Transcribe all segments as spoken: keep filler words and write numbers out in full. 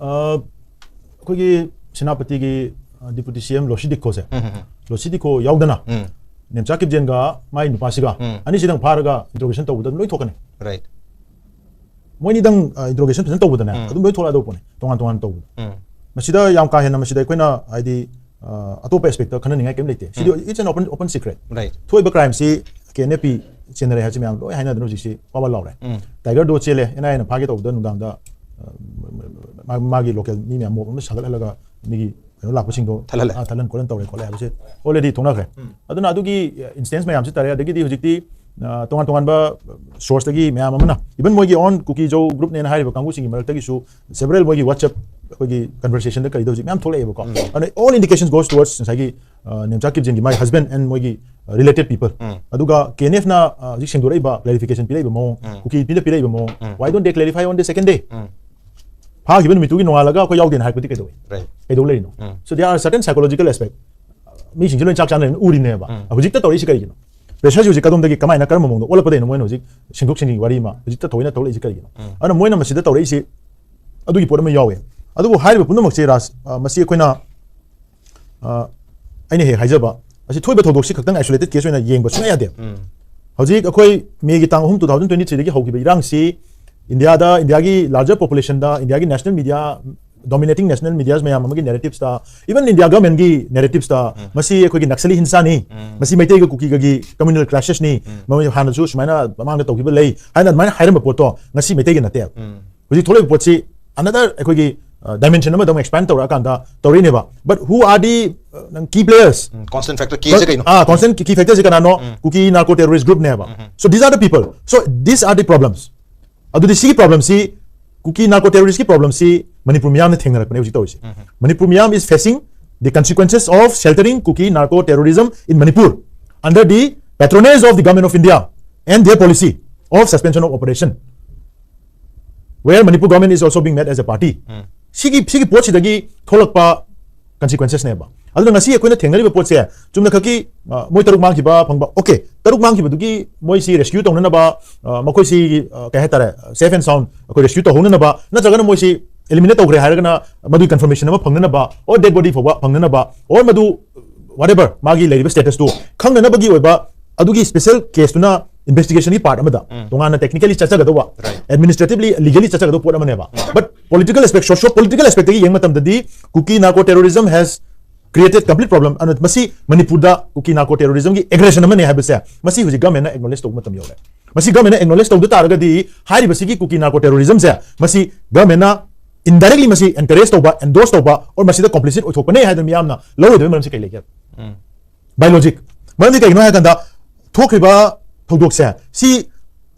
ꯑꯩꯈꯣꯏꯒꯤ ꯁꯦꯅꯥꯄꯇꯤꯒꯤ ꯗꯤꯄꯨꯇꯤ ꯁꯤ ꯑꯦꯝ ꯂꯣꯁꯤ ꯗꯤꯈꯣꯁꯦ, ꯎꯝ, ꯎꯝ, ꯂꯣꯁꯤ ꯗꯤꯈꯣ ꯌꯥꯎꯗꯅ ꯎꯝ, ꯅꯦꯝꯆꯥ ꯀꯤꯞꯖꯦꯟꯒ ꯃꯥꯏ ꯅꯨꯄꯥꯁꯤꯒ ꯎꯝ. ꯑꯅꯤꯁꯤꯗꯪ ꯐꯥꯔꯒ ꯏꯟꯇ꯭ꯔꯣꯒꯦꯁꯟ ꯇꯧꯕꯗ ꯑꯗꯨꯝ ꯂꯣꯏ ꯊꯣꯛꯀꯅꯤ꯫ Right. ꯃꯣꯏꯅꯤꯗꯪ ꯏꯟꯇ꯭ꯔꯣꯒꯦꯁꯟ ꯐꯖꯅ ꯇꯧꯕꯗꯅꯦ ꯎꯝ. ꯑꯗꯨꯝ ꯂꯣꯏ ꯊꯣꯛꯂꯛꯑꯗꯧꯕ ꯄꯣꯠꯅꯤ, ꯇꯣꯉꯥꯟ ꯇꯣꯉꯥꯟ ꯇꯧꯕꯗ꯫ ꯎꯝ. ꯃꯁꯤꯗ ꯌꯥꯝ ꯀꯥ ꯍꯦꯟꯅ ꯃꯁꯤꯗ ꯑꯩꯈꯣꯏꯅ ꯍꯥꯏꯗꯤ ꯑ, ꯑꯇꯣꯞꯄ ꯑꯦꯁꯄꯦꯛꯇ ꯈꯟꯅꯅꯤꯡꯉꯥꯏ ꯀꯩꯝ ꯂꯩꯇꯦ꯫ ꯁꯤꯗꯤ ꯎꯝ. It's an open, open secret. Right. ꯊꯣꯛꯏꯕ ꯀ꯭ꯔꯥꯏꯝꯁꯤ ꯀꯦ ꯑꯦꯟ ꯑꯦꯐ ꯄꯤ ꯆꯦꯟꯅꯔꯦ ꯍꯥꯏꯕꯁꯤ ꯃꯌꯥꯝ ꯂꯣꯏ ꯍꯥꯏꯅꯗꯅ ꯍꯧꯖꯤꯛꯁꯤ ꯋꯥ ꯋꯥ ꯂꯥꯎꯔꯦ꯫ ꯎꯝ. ꯇꯥꯏꯒꯔꯗꯣ ꯆꯦꯜꯂꯦ, ꯑꯦꯟ ꯑꯥꯏ ꯑꯦꯅ ꯐꯥꯒꯦ ꯇꯧꯕꯗ ꯅꯨꯡꯗꯥꯡꯗ, ꯑ, ꯃꯥ-, ꯃꯥꯒꯤ ꯂꯣꯀꯦꯜ ꯃꯤ ꯃꯌꯥꯝ ꯃꯣꯞ ꯑꯃ ꯁꯥꯒꯠꯍꯜꯂꯒ ꯃꯤꯒꯤ ꯀꯩꯅꯣ ꯂꯥꯛꯄꯁꯤꯡꯗꯣ ꯊꯜꯍꯜꯂꯦ꯫ ꯑ, ꯊꯜꯍꯟ ꯈꯣꯠꯍꯟ ꯇꯧꯔꯦ ꯈꯣꯠꯂꯦ ꯍꯥꯏꯕꯁꯦ already ꯊꯣꯛꯅꯈ꯭ꯔꯦ꯫ ꯎꯝ. ꯑꯗꯨꯅ ꯑꯗꯨꯒꯤ ꯏꯟꯁꯇꯦꯟꯁ ꯃꯌꯥꯝꯁꯤ ꯇꯥꯔꯦ꯫ ꯑꯗꯒꯤꯗꯤ ꯍꯧꯖꯤꯛꯇꯤ, ꯑ, ꯇꯣꯉꯥꯟ ꯇꯣꯉꯥꯟꯕ ꯁꯣꯔꯁꯇꯒꯤ ꯃꯌꯥꯝ ꯑꯃꯅ, even ꯃꯣꯏꯒꯤ own ꯀꯨꯀꯤꯖꯧ ꯒ꯭ꯔꯨꯞꯅꯦꯅ ꯍꯥꯏꯔꯤꯕ ꯀꯥꯡꯕꯨꯁꯤꯡꯒꯤ ꯃꯔꯛꯇꯒꯤꯁꯨ several ꯃꯣꯏꯒꯤ WhatsApp ꯑꯩꯈꯣꯏꯒꯤ ꯀꯟꯚꯔꯁꯦꯁꯟꯗ ꯀꯔꯤꯗ ꯍꯧꯖꯤꯛ ꯃꯌꯥꯝ ꯊꯣꯛꯂꯛꯑꯦꯕꯀꯣ꯫ ꯎꯝ. ꯑꯗꯨꯅ all indications goes towards ꯉꯁꯥꯏꯒꯤ, ꯑ, ꯅꯦꯝꯆꯥ ꯀꯤꯞꯖꯦꯟꯒꯤ ꯃꯥꯏ husband and ꯃꯣꯏꯒꯤ, ꯑ, related people꯫ ꯎꯝ. ꯑꯗꯨꯒ ꯀꯦ ꯑꯦꯟ ꯑꯦꯐꯅ, ꯑ, ꯍꯧꯖꯤꯛ ꯁꯦꯡꯗꯣꯔꯛꯏꯕ, ꯀ꯭ꯂꯦꯔꯤꯐꯤꯀꯦꯁꯟ ꯄꯤꯔꯛꯏꯕ ꯃꯑꯣꯡ, ꯎꯝ. ꯀꯨꯀꯤ ꯅꯨꯄꯤꯅ ꯄꯤꯔꯛꯏꯕ ꯃꯑꯣꯡ, ꯎꯝ. why don't they clarify on the second day? ꯎꯝ. ꯐꯥꯈꯤꯕ ꯅꯨꯃꯤꯠꯇꯨꯒꯤ ꯅꯣꯡꯉꯥꯜꯂꯒ ꯑꯩꯈꯣꯏ ꯌꯥꯎꯗꯦꯅ ꯍꯥꯏꯔꯛꯄꯗꯤ ꯀꯩꯗꯧꯋꯤ? Right. ꯀꯩꯗꯧ ꯂꯩꯔꯤꯅꯣ? ꯎꯝ. So there are certain psychological aspect. ꯃꯤꯁꯤꯡꯁꯦ ꯂꯣꯏ ꯆꯥꯛ ꯆꯥꯅ ꯎꯔꯤꯅꯦꯕ꯫ ꯎꯝ. ꯍꯧꯖꯤꯛꯇ ꯇꯧꯔꯛꯏꯁꯤ ꯀꯩꯒꯤꯅꯣ? ꯄ꯭ꯔꯦꯁꯔꯁꯤ ꯍꯧꯖꯤꯛ ꯀꯗꯣꯝꯗꯒꯤ ꯀꯃꯥꯏꯅ, ꯀꯔꯝꯕ ꯃꯑꯣꯡꯗ ꯑꯣꯜꯂꯛꯄꯗꯩꯅꯣ ꯃꯣꯏꯅ ꯍꯧꯖꯤꯛ ꯁꯦꯡꯗꯣꯛ ꯁꯦꯡꯖꯤꯟꯒꯤ ꯋꯥꯔꯤ ꯑꯃ ꯍꯧꯖꯤꯛꯇ ꯊꯑꯣꯏꯅ ꯊꯣꯛꯂꯛꯏꯁꯤ ꯀꯩꯒꯤꯅꯣ? ꯎꯝ. ꯑꯗꯨꯅ ꯃꯣꯏꯅ ꯃꯁꯤꯗ ꯇꯧꯔꯛꯏꯁꯤ ꯑꯗꯨꯒꯤ ꯄꯣꯠ ꯑꯃ ꯌꯥꯎꯋꯦ꯫ ꯑꯗꯨꯕꯨ ꯍꯥꯏꯔꯤꯕ ꯄꯨꯝꯅꯃꯛꯁꯦ ꯔꯥꯖ, ꯑ, ꯃꯁꯤ ꯑꯩꯈꯣꯏꯅ, ꯑ, ꯑꯩꯅ ꯍꯦꯛ ꯍꯥꯏꯖꯕ, ꯑꯁꯤ ꯊꯣꯛꯏꯕ ꯊꯧꯗꯣꯛꯁꯤ ꯈꯛꯇꯪ isolated case ꯑꯣꯏꯅ ꯌꯦꯡꯕ ꯁꯨꯡꯌꯥ ꯌꯥꯗꯦ꯫ ꯎꯝ. ꯍꯧꯖꯤꯛ ꯑꯩꯈꯣꯏ ꯃꯦꯒꯤ ꯇꯥꯡ ꯑꯍꯨꯝ, two thousand twenty three ꯗꯒꯤ ꯍꯧꯈꯤꯕ ꯏꯔꯥꯡꯁꯤ ꯏꯟꯗꯤꯌꯥꯗ, ꯏꯟꯗꯤꯌꯥꯒꯤ larger population ꯗ, ꯏꯟꯗꯤꯌꯥꯒꯤ national media, dominating national medias ꯃꯌꯥꯝ ꯑꯃꯒꯤ narratives ꯇ, even India government ꯀꯤ narratives ꯇ, ꯎꯝ. ꯃꯁꯤ ꯑꯩꯈꯣꯏꯒꯤ ꯅꯛꯁꯂꯤ ꯍꯤꯟꯁꯥꯅꯤ, ꯎꯝ. ꯃꯁꯤ ꯃꯩꯇꯩꯒ ꯀꯨꯀꯤꯒꯒꯤ communal clashes ꯅꯤ, ꯎꯝ. ꯃꯣꯏ ꯍꯥꯟꯅꯁꯨ ꯁꯨꯃꯥꯏꯅ ꯃꯃꯥꯡꯗ ꯇꯧꯈꯤꯕ ꯂꯩ ꯍꯥꯏꯅ ꯑꯗꯨꯃꯥꯏꯅ ꯍꯥꯏꯔꯝꯕ ꯄꯣꯠꯇꯣ ꯉꯁꯤ ꯃꯩꯇꯩꯒꯤ ꯅꯠꯇꯦꯕ꯫ ꯎꯝ. ꯍꯧꯖꯤꯛ ꯊꯣꯛꯂꯛꯏꯕ ꯄꯣꯠꯁꯤ another ꯑꯩꯈꯣꯏꯒꯤ, ꯑ, dimension ꯑꯃꯗ ꯑꯃꯨꯛ expand ꯇꯧꯔꯛꯑꯀꯥꯟꯗ ꯇꯧꯔꯛꯏꯅꯦꯕ꯫ But who are the, uh, key players? Um. Constant factor ꯀꯦꯁꯦ ꯀꯩꯅꯣ? ꯑꯥ, constant key factor ꯁꯦ ꯀꯅꯥꯅꯣ? ꯎꯝ. ꯀꯨꯀꯤ narco terrorist group ꯅꯦꯕ꯫ ꯎꯝ. So these are the people. So these are the problems. ꯑꯗꯨꯗꯤ ꯁꯤꯒꯤ problem ꯁꯤ, ꯀꯨꯀꯤ narco terrorist ꯀꯤ problem ꯁꯤ ꯃꯅꯤꯄꯨꯔ ꯃꯤꯌꯥꯝꯅ ꯊꯦꯡꯅꯔꯛꯄꯅꯦ ꯍꯧꯖꯤꯛ ꯇꯧꯔꯤꯁꯦ꯫ ꯎꯝ. Manipur ꯃꯤꯌꯥꯝ is facing the consequences of sheltering Kuki narco terrorism in Manipur under the patronage of the Government of India and their policy of suspension of operation, where Manipur government is also being met as a party. ꯎꯝ. ꯁꯤꯒꯤ, ꯁꯤꯒꯤ ꯄꯣꯠꯁꯤꯗꯒꯤ ꯊꯣꯛꯂꯛꯄ consequences ꯅꯦꯕ꯫ ꯑꯗꯨꯅ ꯉꯁꯤ ꯑꯩꯈꯣꯏꯅ ꯊꯦꯡꯅꯔꯤꯕ ꯄꯣꯠꯁꯦ ꯆꯨꯝꯅꯈꯛꯀꯤ, ꯑ, ꯃꯣꯏ ꯇꯔꯨꯛ ꯃꯥꯡꯈꯤꯕ ꯐꯪꯕ, okay, ꯇꯔꯨꯛ ꯃꯥꯡꯈꯤꯕꯗꯨꯒꯤ ꯃꯣꯏꯁꯤ rescue ꯇꯧꯅꯅꯕ, ꯑ, ꯃꯈꯣꯏꯁꯤ, ꯑ, ꯀꯩ ꯍꯥꯏꯇꯥꯔꯦ, safe and sound ꯑꯩꯈꯣꯏ rescue ꯇꯧꯍꯧꯅꯅꯕ, ꯅꯠꯇ꯭ꯔꯒꯅ ꯃꯣꯏꯁꯤ eliminate ꯇꯧꯈ꯭ꯔꯦ ꯍꯥꯏꯔꯒꯅ ꯃꯗꯨꯒꯤ confirmation ꯑꯃ ꯐꯪꯅꯅꯕ, or dead body ꯐꯥꯎꯕ ꯐꯪꯅꯅꯕ, or ꯃꯗꯨ whatever ꯃꯥꯒꯤ ꯂꯩꯔꯤꯕ status ꯇꯨ ꯈꯪꯅꯅꯕꯒꯤ ꯑꯣꯏꯕ ꯑꯗꯨꯒꯤ special case ꯇꯨꯅ investigation ꯒꯤ part ꯑꯃꯗ ꯇꯣꯉꯥꯟꯅ technically ꯆꯠꯆꯒꯗꯧꯕ, administratively, legally ꯆꯠꯆꯒꯗꯧꯕ ꯄꯣꯠ ꯑꯃꯅꯦꯕ꯫ But political aspect, socio political aspect ꯇꯒꯤ ꯌꯦꯡꯕ ꯃꯇꯝꯗꯗꯤ Kuki narco terrorism has created complete problem. ꯑꯗꯨꯅ ꯃꯁꯤ ꯃꯅꯤꯄꯨꯔꯗ Kuki narco terrorism ꯒꯤ aggression ꯑꯃꯅꯦ ꯍꯥꯏꯕꯁꯦ ꯃꯁꯤ ꯍꯧꯖꯤꯛ government ꯅ acknowledge ꯇꯧꯕ ꯃꯇꯝ ꯌꯧꯔꯦ꯫ ꯃꯁꯤ government ꯅ acknowledge ꯇꯧꯗ ꯇꯥꯔꯒꯗꯤ ꯍꯥꯏꯔꯤꯕꯁꯤꯒꯤ Kuki narco terrorism ꯁꯦ ꯃꯁꯤ government ꯅ indirectly ꯃꯁꯤ encourage ꯇꯧꯕ, endorse ꯇꯧꯕ, or ꯃꯁꯤꯗ complicit ꯑꯣꯏꯊꯣꯛꯄꯅꯦ ꯍꯥꯏꯗꯅ ꯃꯤꯌꯥꯝꯅ ꯂꯧꯔꯣꯏꯗꯕꯒꯤ ꯃꯔꯝꯁꯤ ꯀꯩ ꯂꯩꯒꯦ? By logic꯫ ꯃꯔꯝꯗꯤ ꯀꯩꯒꯤꯅꯣ ꯍꯥꯏ ꯀꯥꯟꯗ ꯊꯣꯛꯈ꯭ꯔꯤꯕ ꯊꯧꯗꯣꯛꯁꯦ ꯁꯤ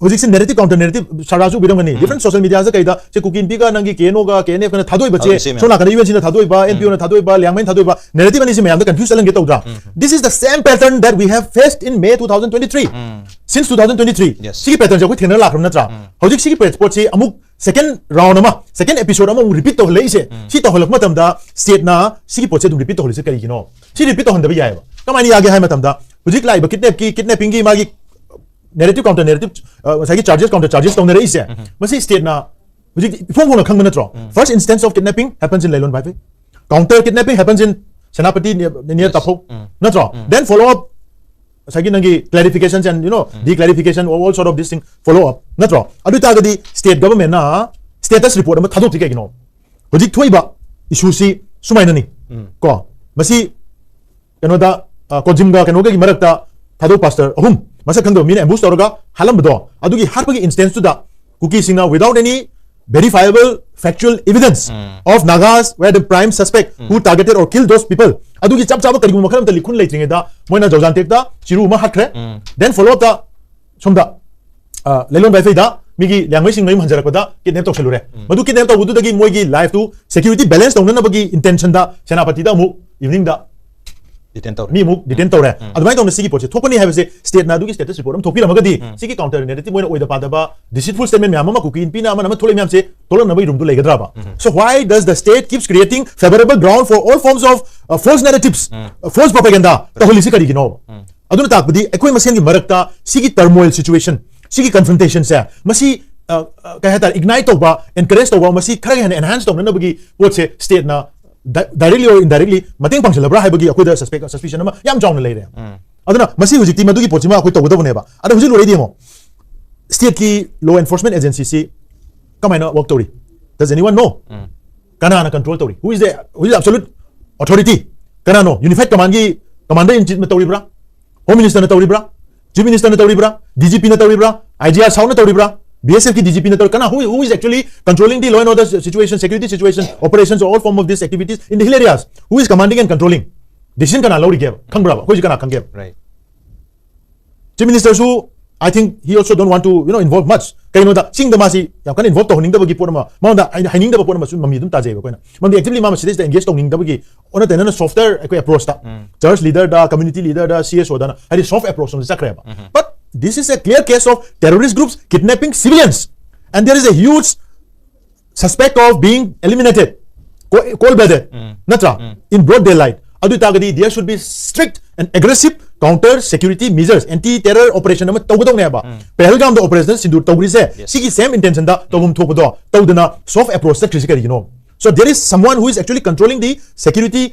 ꯍꯧꯖꯤꯛꯁꯦ narrative counter narrative ꯁꯥꯔꯥꯁꯨ ꯎꯕꯤꯔꯝꯒꯅꯤ꯫ Different social media ꯗ ꯀꯩꯗ ꯁꯦ ꯀꯨꯀꯤ ꯅꯨꯄꯤꯒ ꯅꯪꯒꯤ K N O ꯒ K N F ꯀꯅ ꯊꯥꯗꯣꯛꯏꯕꯁꯦ, ꯊꯥꯗꯣꯛꯏꯁꯦ ꯃꯌꯥꯝ꯫ ꯁꯣꯝ ꯅꯥꯀꯟꯗ U N C ꯅ ꯊꯥꯗꯣꯛꯏꯕ, N P O ꯅ ꯊꯥꯗꯣꯛꯏꯕ, ꯂꯤꯌꯥꯡꯃꯩꯅ ꯊꯥꯗꯣꯛꯏꯕ narrative ꯑꯅꯤꯁꯤ ꯃꯌꯥꯝꯗ confuse ꯆꯠꯍꯟꯒꯦ ꯇꯧꯗ꯭ꯔꯥ? This is the same pattern that we have faced in May two thousand twenty-three. Since two thousand twenty-three꯫ Yes꯫ ꯁꯤꯒꯤ pattern ꯁꯦ ꯑꯩꯈꯣꯏ ꯊꯦꯡꯅꯔ ꯂꯥꯛꯈ꯭ꯔꯕ ꯅꯠꯇ꯭ꯔꯥ? ꯍꯧꯖꯤꯛ ꯁꯤꯒꯤ ꯄꯣꯠꯁꯤ ꯑꯃꯨꯛ second round ꯑꯃ, second episode ꯑꯃ ꯑꯃꯨꯛ repeat ꯇꯧꯍꯜꯂꯛꯏꯁꯦ꯫ ꯁꯤ ꯇꯧꯍꯜꯂꯛꯄ ꯃꯇꯝꯗ state ꯅ ꯁꯤꯒꯤ ꯄꯣꯠꯁꯦ ꯑꯗꯨꯝ repeat ꯇꯧꯍꯜꯂꯤꯁꯦ ꯀꯔꯤꯒꯤꯅꯣ? ꯁꯤ repeat ꯇꯧꯍꯟꯗꯕ ꯌꯥꯏꯑꯕ꯫ ꯀꯃꯥꯏꯅ ꯌꯥꯒꯦ ꯍꯥꯏ ꯃꯇꯝꯗ ꯍꯧꯖꯤꯛ ꯂꯥꯛꯏꯕ kidnap ꯀꯤ, kidnapping ꯒꯤ ꯃꯥꯒꯤ narrative counter narrative, ꯑ, ꯉꯁꯥꯏꯒꯤ charges counter charges ꯇꯧꯅꯔꯛꯏꯁꯦ, ꯃꯁꯤ state ꯅ ꯍꯧꯖꯤꯛ ꯏꯐꯣꯡ ꯐꯣꯡꯅ ꯈꯪꯕ ꯅꯠꯇ꯭ꯔꯣ? First instance of kidnapping happens in ꯂꯩꯂꯣꯟ ꯚꯥꯏꯐꯩ꯫ Counter kidnapping happens in Senapati near, near ꯇꯥꯐꯧ꯫ ꯅꯠꯇ꯭ꯔꯣ? Then follow up, ꯉꯁꯥꯏꯒꯤ ꯅꯪꯒꯤ clarifications and, you know, declarification, all sort of this thing, follow up, ꯅꯠꯇ꯭ꯔꯣ? ꯑꯗꯨ ꯑꯣꯏꯇꯥꯔꯒꯗꯤ state government ꯅ status report ꯑꯃ ꯊꯥꯗꯣꯛꯇ꯭ꯔꯤ ꯀꯩꯒꯤꯅꯣ? ꯍꯧꯖꯤꯛ ꯊꯣꯛꯏꯕ issue ꯁꯤ ꯁꯨꯃꯥꯏꯅꯅꯤ꯫ ꯀꯣ, ꯃꯁꯤ ꯀꯩꯅꯣꯗ, ꯑ, ꯀꯣꯖꯤꯝꯒ ꯀꯩꯅꯣꯒꯒꯤ ꯃꯔꯛꯇ ꯊꯥꯗꯣꯛ pastor ꯑꯍꯨꯝ ꯃꯁꯛ ꯈꯪꯗꯕ ꯃꯤꯅ ambush ꯇꯧꯔꯒ ꯍꯥꯠꯂꯝꯕꯗꯣ, ꯑꯗꯨꯒꯤ ꯍꯥꯠꯄꯒꯤ instance ꯇꯨꯗ ꯀꯨꯀꯤꯁꯤꯡꯅ without any verifiable factual evidence of Nagas were the prime suspect who targeted or killed those people, ꯑꯗꯨꯒꯤ ꯆꯞ ꯆꯥꯕ ꯀꯔꯤꯒꯨꯝꯕ ꯃꯈꯜ ꯑꯃꯇ ꯂꯤꯈꯨꯟ ꯂꯩꯇ꯭ꯔꯤꯉꯩꯗ ꯃꯣꯏꯅ ꯖꯧꯖꯥꯟꯇꯦꯛꯇ ꯆꯤꯔꯨ ꯑꯃ ꯍꯥꯠꯈ꯭ꯔꯦ꯫ Then follow up ꯇ ꯁꯣꯝꯗ, ꯑ, ꯂꯩꯂꯣꯟ ꯚꯥꯏꯐꯩꯗ ꯃꯤꯒꯤ ꯂꯤꯌꯥꯡꯃꯩꯁꯤꯡ ꯃꯌꯨꯝ ꯍꯟꯖꯔꯛꯄꯗ kidnap ꯇꯧꯁꯜꯂꯨꯔꯦ꯫ ꯃꯗꯨ kidnap ꯇꯧꯕꯗꯨꯗꯒꯤ ꯃꯣꯏꯒꯤ life two security balance ꯇꯧꯅꯅꯕꯒꯤ intention ꯗ ꯁꯦꯅꯥꯄꯇꯤꯗ ꯑꯃꯨꯛ evening ꯗ detain ꯇꯧꯔꯦ꯫ ꯃꯤ ꯑꯃꯨꯛ detain ꯇꯧꯔꯦ꯫ ꯑꯗꯨꯃꯥꯏꯅ ꯇꯧꯅ ꯁꯤꯒꯤ ꯄꯣꯠꯁꯦ ꯊꯣꯛꯀꯅꯤ ꯍꯥꯏꯕꯁꯦ state ꯅ ꯑꯗꯨꯒꯤ status report ꯑꯃ ꯊꯣꯛꯄꯤꯔꯝꯃꯒꯗꯤ ꯁꯤꯒꯤ counter narrative ꯃꯣꯏꯅ ꯑꯣꯏꯗ ꯄꯥꯗꯕ deceitful statement ꯃꯌꯥꯝ ꯑꯃ ꯀꯨꯀꯤ ꯅꯨꯄꯤꯅ ꯑꯃꯅ ꯑꯃ ꯊꯣꯛꯂꯛꯏ ꯃꯌꯥꯝꯁꯦ ꯊꯣꯛꯂꯛꯅꯕꯒꯤ room do ꯂꯩꯒꯗ꯭ꯔꯕ? So why does the state keeps creating favorable ground for all forms of, uh, false narratives, uh, false propaganda ꯇꯧꯍꯜꯂꯤꯁꯤ ꯀꯔꯤꯒꯤꯅꯣ? ꯑꯗꯨꯅ ꯇꯥꯛꯄꯗꯤ ꯑꯩꯈꯣꯏ ꯃꯁꯦꯟꯒꯤ ꯃꯔꯛꯇ ꯁꯤꯒꯤ turmoil situation, ꯁꯤꯒꯤ confrontation ꯁꯦ ꯃꯁꯤ ꯑ, ꯑ, ꯀꯩ ꯍꯥꯏꯇꯥꯔꯦ, ꯏꯒꯅꯥꯏꯠ ꯇꯧꯕ, ꯑꯦꯟꯀꯔꯦꯖ ꯇꯧꯕ, ꯃꯁꯤ ꯈꯔ ꯍꯦꯟꯅ ꯑꯦꯟꯍꯥꯟꯁ ꯇꯧꯅꯅꯕꯒꯤ ꯄꯣꯠꯁꯦ ꯁ꯭ꯇꯦꯠꯅ ꯗꯥꯏꯔꯦꯛꯂꯤ ꯑꯣꯔ ꯏꯟꯗꯥꯏꯔꯦꯛꯂꯤ ꯃꯇꯦꯡ ꯄꯥꯡꯁꯤꯜꯂꯕ꯭ꯔꯥ ꯍꯥꯏꯕꯒꯤ ꯑꯩꯈꯣꯏꯗ ꯁꯁꯄꯦꯛ ꯁꯁꯄꯤꯁꯟ ꯑꯃ ꯌꯥꯝ ꯆꯥꯎꯅ ꯂꯩꯔꯦ꯫ ꯑꯗꯨꯅ ꯃꯁꯤ ꯍꯧꯖꯤꯛꯇꯤ ꯃꯗꯨꯒꯤ ꯄꯣꯠꯁꯤꯃ ꯑꯩꯈꯣꯏ ꯇꯧꯒꯗꯕꯅꯦꯕ꯫ ꯑꯗꯣ ꯍꯧꯖꯤꯛ ꯂꯣꯏꯔꯗꯤ ꯌꯦꯡꯉꯣ, ꯁ꯭ꯇꯦꯠꯀꯤ ꯂꯣ ꯑꯦꯟꯐꯣꯔꯁꯃꯦꯟ ꯑꯦꯖꯦꯟꯁꯤꯁꯤ ꯀꯃꯥꯏꯅ ꯋꯔꯛ ꯇꯧꯔꯤ? Does anyone know? ꯀꯅꯥꯅ ꯀꯟꯇ꯭ꯔꯣꯜ ꯇꯧꯔꯤ? Who is the, who is absolute authority? ꯀꯅꯥꯅꯣ? ꯌꯨꯅꯤꯐꯥꯏꯠ ꯀꯃꯥꯟꯒꯤ ꯀꯃꯥꯟꯗꯔ ꯏꯟ ꯆꯤꯐꯅ ꯇꯧꯔꯤꯕ꯭ꯔꯥ? ꯍꯣꯝ ꯃꯤꯅꯤꯁꯇꯔꯅ ꯇꯧꯔꯤꯕ꯭ꯔꯥ? ꯆꯤꯐ ꯃꯤꯅꯤꯁꯇꯔꯅ ꯇꯧꯔꯤꯕ꯭ꯔꯥ? ꯗꯤ ꯖꯤ ꯄꯤꯅ ꯇꯧꯔꯤꯕ꯭ꯔꯥ? ꯑꯥꯏ ꯖꯤ ꯑꯥꯔ ꯁꯥꯎꯅ ꯇꯧꯔꯤꯕ꯭ꯔꯥ? ꯕꯤ ꯑꯦꯁ ꯑꯦꯐꯀꯤ ꯗꯤ ꯖꯤ ꯄꯤꯅ ꯇꯧꯔꯤ? ꯀꯅꯥ? Who, who is actually controlling the law and order situation, security situation, operations, all form of these activities in the hill areas? Who is commanding and controlling? Decision ꯀꯅꯥ ꯂꯧꯔꯤꯒꯦꯕ? ꯈꯪꯕ꯭ꯔꯕ? ꯑꯩꯈꯣꯏꯁꯤ ꯀꯅꯥ ꯈꯪꯒꯦꯕ? Right. Chief Minister ꯁꯨ, I think he also don't want to, you know, involve much. ꯀꯩꯅꯣꯗ ꯆꯤꯡꯗ ꯃꯥꯁꯤ ꯌꯥꯝ ꯀꯟꯅ ꯏꯟꯚꯣꯜꯕ ꯇꯧꯍꯟꯅꯤꯡꯗꯕꯒꯤ ꯄꯣꯠ ꯑꯃ, ꯃꯉꯣꯟꯗ ꯍꯥꯏ-, ꯍꯥꯏꯅꯤꯡꯗꯕ ꯄꯣꯠ ꯑꯃꯁꯨ ꯃꯃꯤ ꯑꯗꯨꯝ ꯇꯥꯖꯩꯕ ꯑꯩꯈꯣꯏꯅ꯫ ꯃꯔꯝꯗꯤ ꯑꯦꯛꯇꯤꯕꯂꯤ ꯃꯥ ꯃꯁꯤꯗꯩꯁꯤꯗ ꯑꯦꯡꯒꯦꯖ ꯇꯧꯅꯤꯡꯗꯕꯒꯤ ꯑꯣꯟꯅ ꯇꯩꯅꯅ ꯁꯣꯐꯇꯔ ꯑꯩꯈꯣꯏ ꯑꯦꯄ꯭ꯔꯣꯆꯇ, ꯆꯔꯆ ꯂꯤꯗꯔꯗ, ꯀꯝꯃ꯭ꯌꯨꯅꯤꯇꯤ ꯂꯤꯗꯔꯗ, ꯁꯤ ꯑꯦꯁ ꯑꯣꯗꯅ, ꯍꯥꯏꯗꯤ ꯁꯣꯐ ꯑꯦꯄ꯭ꯔꯣꯆ ꯑꯃ ꯆꯠꯈ꯭ꯔꯦꯕ꯫ But this is a clear case of terrorist groups kidnapping civilians and there is a huge suspect of being eliminated, co-, cold blooded, ꯅꯠꯇ꯭ꯔꯥ? In broad daylight. ꯑꯗꯨ ꯑꯣꯏꯇꯥꯔꯒꯗꯤ there should be strict and aggressive counter security measures, anti terror operation ꯑꯃ ꯇꯧꯒꯗꯧꯅꯦꯕ꯫ ꯄꯦꯍꯜꯒꯥꯝꯗ operation ꯁꯤꯟꯗꯨꯔ ꯇꯧꯔꯤꯁꯦ ꯁꯤꯒꯤ ꯁꯦꯝ ꯏꯟꯇꯦꯟꯁꯟꯗ ꯇꯧꯐꯝ ꯊꯣꯛꯄꯗꯣ ꯇꯧꯗꯅ ꯁꯣꯐ ꯑꯦꯄ꯭ꯔꯣꯆ ꯆꯠꯈ꯭ꯔꯤꯁꯦ ꯀꯔꯤꯒꯤꯅꯣ? So there is someone who is actually controlling the security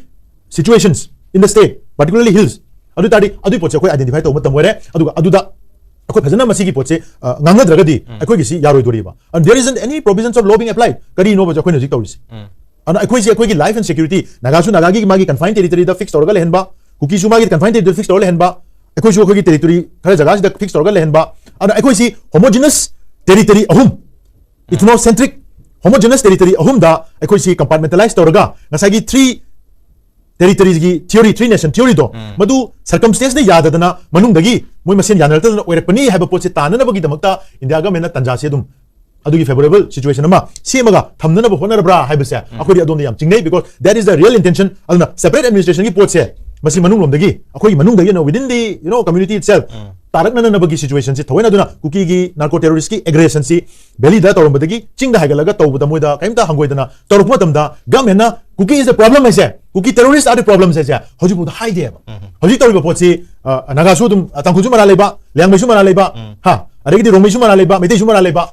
situations in the state, particularly hills. ꯑꯗꯨ ꯇꯥꯔꯗꯤ ꯑꯗꯨꯒꯤ ꯄꯣꯠꯁꯦ ꯑꯩꯈꯣꯏ ꯑꯥꯏꯗꯦꯟꯇꯤꯐꯥꯏ ꯇꯧꯕ ꯃꯇꯝ ꯑꯣꯏꯔꯦ꯫ ꯑꯗꯨꯒ ꯑꯗꯨꯗ ꯑꯩꯈꯣꯏ ꯐꯖꯅ ꯃꯁꯤꯒꯤ ꯄꯣꯠꯁꯦ, ꯑ, ꯉꯥꯡꯅꯗ꯭ꯔꯒꯗꯤ ꯑꯩꯈꯣꯏꯒꯤꯁꯤ ꯌꯥꯔꯣꯏꯗꯣꯔꯤꯕ꯫ And there isn't any provisions of law being applied. ꯀꯔꯤꯅꯣꯕ ꯑꯩꯈꯣꯏꯅ ꯍꯧꯖꯤꯛ ꯇꯧꯔꯤꯁꯦ? ꯑꯗꯨꯅ ꯑꯩꯈꯣꯏꯁꯦ ꯑꯩꯈꯣꯏꯒꯤ life and security, ꯅꯥꯒꯥꯁꯨ ꯅꯥꯒꯥꯒꯤ ꯃꯥꯒꯤ ꯀꯟꯐꯥꯏꯟ ꯇꯦꯔꯤꯇꯣꯔꯤꯗ ꯐꯤꯛꯁ ꯇꯧꯔꯒ ꯂꯩꯍꯟꯕ, ꯀꯨꯀꯤꯁꯨ ꯃꯥꯒꯤ ꯀꯟꯐꯥꯏꯟ ꯇꯦꯔꯤꯇꯣꯔꯤ ꯐꯤꯛꯁ ꯇꯧꯔꯒ ꯂꯩꯍꯟꯕ, ꯑꯩꯈꯣꯏꯁꯨ ꯑꯩꯈꯣꯏꯒꯤ ꯇꯦꯔꯤꯇꯣꯔꯤ ꯈꯔ ꯖꯒꯥꯁꯤꯗ ꯐꯤꯛꯁ ꯇꯧꯔꯒ ꯂꯩꯍꯟꯕ꯫ ꯑꯗꯨꯅ ꯑꯩꯈꯣꯏꯁꯤ ꯍꯣꯃꯣꯖꯤꯅꯁ ꯇꯦꯔꯤꯇꯣꯔꯤ ꯑꯍꯨꯝ, ꯏꯊꯅꯣꯁꯦꯟꯇ꯭ꯔꯤꯛ ꯍꯣꯃꯣꯖꯤꯅꯁ ꯇꯦꯔꯤꯇꯣꯔꯤ ꯑꯍꯨꯝꯗ ꯑꯩꯈꯣꯏꯁꯤ ꯀꯝꯄꯥꯔꯠꯃꯦꯟꯇꯦꯂꯥꯏꯁ ꯇꯧꯔꯒ ꯉꯁꯥꯏꯒꯤ ꯊ꯭ꯔꯤ ꯇꯦꯔꯤꯇꯣꯔꯤꯒꯤ ꯊꯤꯑꯣꯔꯤ, ꯊ꯭ꯔꯤ ꯅꯦꯁꯟ ꯊꯤꯑꯣꯔꯤꯗꯣ, ꯃꯗꯨ ꯁꯔꯀꯝꯁꯇꯦꯟꯁꯅ ꯌꯥꯗꯗꯅ ꯃꯅꯨꯡꯗꯒꯤ ꯃꯣꯏ ꯃꯁꯦꯟ ꯌꯥꯅꯔꯛꯇꯗꯅ ꯑꯣꯏꯔꯛꯄꯅꯤ ꯍꯥꯏꯕ ꯄꯣꯠꯁꯦ ꯇꯥꯅꯅꯕꯒꯤꯗꯃꯛꯇ ꯏꯟꯗꯤꯌꯥ ꯒꯃꯦꯟꯅ ꯇꯥꯟꯖꯥꯁꯦ ꯑꯗꯨꯝ ꯑꯗꯨꯒꯤ ꯐꯦꯕꯔꯦꯕꯜ ꯁꯤꯆꯨꯋꯦꯁꯟ ꯑꯃ ꯁꯦꯝꯃꯒ ꯊꯝꯅꯅꯕ ꯍꯣꯠꯅꯔꯕ꯭ꯔꯥ ꯍꯥꯏꯕꯁꯦ ꯑꯩꯈꯣꯏꯗꯤ ꯑꯗꯣꯝꯗ ꯌꯥꯝ ꯆꯤꯡꯅꯩ, because that is the real intention. ꯑꯗꯨꯅ ꯁꯦꯄꯔꯦꯠ ꯑꯦꯗꯃꯤꯅꯤꯁꯇ꯭ꯔꯦꯁꯟꯒꯤ ꯄꯣꯠꯁꯦ ꯃꯁꯤ ꯃꯅꯨꯡꯂꯣꯝꯗꯒꯤ ꯑꯩꯈꯣꯏꯒꯤ ꯃꯅꯨꯡꯗꯒꯤ ꯑꯣꯏꯅ within the, you know, community itself ꯇꯥꯔꯛꯅꯅꯕꯒꯤ ꯁꯤꯆꯨꯋꯦꯁꯟꯁꯤ ꯊꯑꯣꯏꯅ ꯑꯗꯨꯅ ꯀꯨꯀꯤꯒꯤ ꯅꯥꯔꯀꯣ ꯇꯦꯔꯣꯔꯤꯁꯀꯤ ꯑꯦꯒ꯭ꯔꯦꯁꯟꯁꯤ ꯚꯦꯂꯤꯗ ꯇꯧꯔꯝꯕꯗꯒꯤ ꯆꯤꯡꯗ ꯍꯥꯏꯒꯠꯂꯒ ꯇꯧꯕꯗ ꯃꯣꯏꯗ ꯀꯔꯤꯝꯇ ꯍꯪꯒꯣꯏꯗꯅ ꯇꯧꯔꯛꯄ ꯃꯇꯝꯗ ꯒꯃꯦꯟꯅ "Kuki is the problem" ꯍꯥꯏꯁꯦ, "Kuki terrorists are the problems" ꯍꯥꯏꯁꯦ ꯍꯧꯖꯤꯛꯐꯥꯎꯗ ꯍꯥꯏꯗꯦꯕ꯫ ꯍꯧꯖꯤꯛ ꯇꯧꯔꯤꯕ ꯄꯣꯠꯁꯤ, ꯑ, ꯅꯥꯒꯥꯁꯨ ꯑꯗꯨꯝ, ꯑ, ꯇꯥꯡꯈꯨꯜꯁꯨ ꯃꯔꯥ ꯂꯩꯕ, ꯂꯤꯌꯥꯡꯃꯩꯁꯨ ꯃꯔꯥ ꯂꯩꯕ, ꯍꯥ, ꯑꯗꯒꯤꯗꯤ ꯔꯣꯡꯃꯩꯁꯨ ꯃꯔꯥ ꯂꯩꯕ, ꯃꯩꯇꯩꯁꯨ ꯃꯔꯥ ꯂꯩꯕ,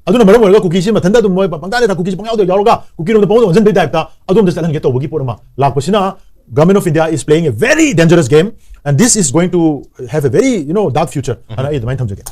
ꯑꯗꯨꯅ ꯃꯔꯝ ꯑꯣꯏꯔꯒ ꯀꯨꯀꯤꯁꯤ ꯃꯊꯟꯇ ꯑꯗꯨꯝ ꯃꯣꯏ ꯄꯪꯇꯥꯗ ꯀꯨꯀꯤꯁꯤ ꯄꯪꯌꯥꯎꯗ ꯌꯥꯎꯔꯒ ꯀꯨꯀꯤꯔꯣꯝꯗ ꯄꯪꯑꯣꯟꯗ ꯑꯣꯟꯁꯤꯟꯕꯒꯤ ꯇꯥꯏꯞꯇ ꯑꯗꯣꯝꯗ ꯆꯠꯍꯟꯒꯦ ꯇꯧꯕꯒꯤ ꯄꯣꯠ ꯑꯃ ꯂꯥꯛꯄꯁꯤꯅ, Government of India is playing a very dangerous game, and this is going to have a very, you know, dark future ꯍꯥꯏꯅ ꯑꯩ ꯑꯗꯨꯃꯥꯏꯅ ꯊꯝꯖꯒꯦ꯫